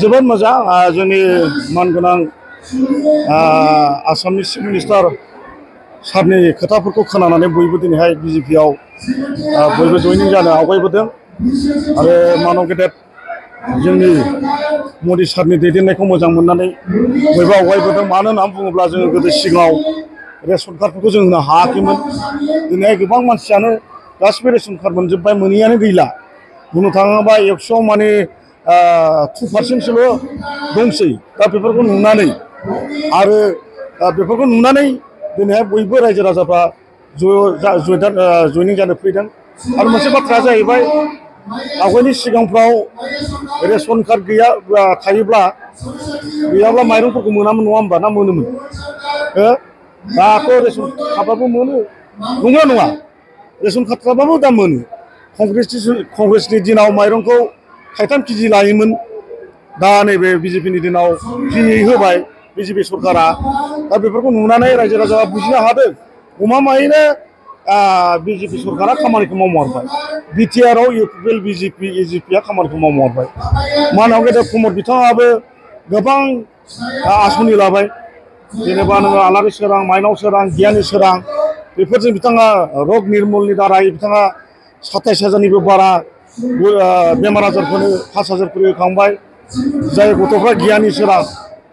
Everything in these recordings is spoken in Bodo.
जोबोद मोजां जोंनि मानगोनां आसामनि चिफ मिनिस्टार सारनि खोथाफोरखौ खोनानानै बयबो दिनैहाय बिजेपिआव बयबो जयनिं जानो आवगायबोदों आरो मानब गेदेर जोंनि मदि सारनि दैदेननायखौ मोजां मोननानै बयबो आवगायबोदों। मानो होननानै बुङोब्ला जोङो गोदो सिगाङाव रेशन कार्डफोरखौ जों होनो हायाखैमोन। दिनैहाय गोबां मानसियानो गासिबो रेशन कार्ड मोनजोब्बाय, मोनैयानो गैला। बुंनो थाङोबा 100 माने 2% दंसै। दा बेफोरखौ नुनानै आरो बेफोरखौ नुनानै दिनैहाय बयबो रायजो राजाफ्रा जयनिं जानो फैदों। आरो मोनसे बाथ्राया जाहैबाय, आवगायनि सिगांफ्राव रेशन कार्ड गैयाब्ला माइरंफोरखौ मोनामोन, नङा होमबा? ना मोनोमोन? दाथ' रेशन कार्डबाबो मोनो, नंगौना नङा? रेशन कार्ड थाबाबो दा मोनो। कंग्रेसनि दिनाव माइरंखौ 3 केजि लायोमोन, दा नैबे बिजेपिनि दिनाव फ्रियै होबाय बिजेपि सरकारा। दा बेफोरखौ नुनानै रायजो राजाया बुजिनो हादों गमामायैनो बिजेपि सरकारा खामानिखौ मावमारबाय। बिटिआरआव इउपिपिएल बिजेपि एजिपिआ खामानिखौ मावमारबाय। मानब गेदेर प्रमद बिथाङाबो गोबां आसनि लाबाय। जेनेबा नोङो आलारि सोरां, माइनाव सोरां, गियानि सोरां, बेफोरजों बिथाङा रग निर्मलनि दाराय बिथाङा 27,000निबो बारा बेमार आजारफोरनो 5,000 खरि होखांबाय। जाय गथ'फ्रा गियानि सोरां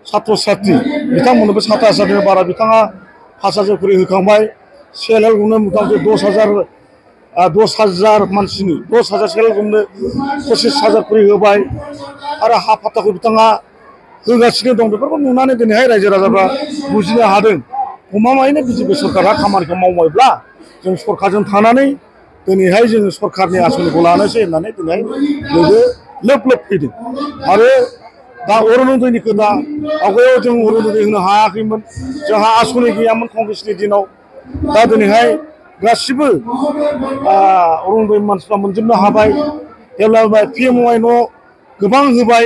सात्र सात्रि बिथांमोननोबो 27,000निबो बारा बिथाङा 5,000 खरि होखांबाय। सेल्फ हेल्प ग्रुपनो मथा-मथि 10,000 मानसिनि 10,000 सेल्फ हेल्प ग्रुपनो 25,000 खरि होबाय आरो हा फाट्टाखौ बिथाङा होगासिनो दं। बेफोरखौ नुनानै दिनैहाय रायजो राजाफ्रा बुजिनो हादों गमामायैनो बिजेपि सरकारा खामानिखौ मावबायब्ला जों सरकारजों थानानै दिनैहाय जोङो सरकारनि आसनिखौ लानोसै होननानै दिनै बयबो लोब लोब फैदों। आरो दा अरुनदयनि खोथा, आवगायाव जों अरुनदय होनो हायाखैमोन, जोंहा आसनि गैयामोन कंग्रेसनि दिनाव। दा दिनैहाय गासिबो अरुनदय मानसिफ्रा मोनजोबनो हाबाय। डेभेलपमेन्ट PMY न' गोबां होबाय।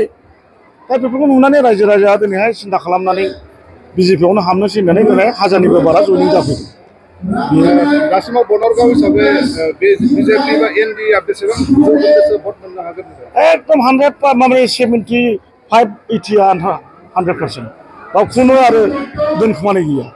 दा बेफोरखौ नुनानै रायजो राजाया दिनैहाय सिन्था खालामनानै बिजेपिआवनो हाबनोसै होननानै दिनै 1000निबो बारा जयनिं जाफैदों। दासिमाव बनरगाव हिसाबै बिजेपि बा एनडिएआ बेसेबां जौखोन्दोसो भट मोननो हागोन? एकदम 75-80 100% बाव खुनु आरो दोनखोमानाय गैया।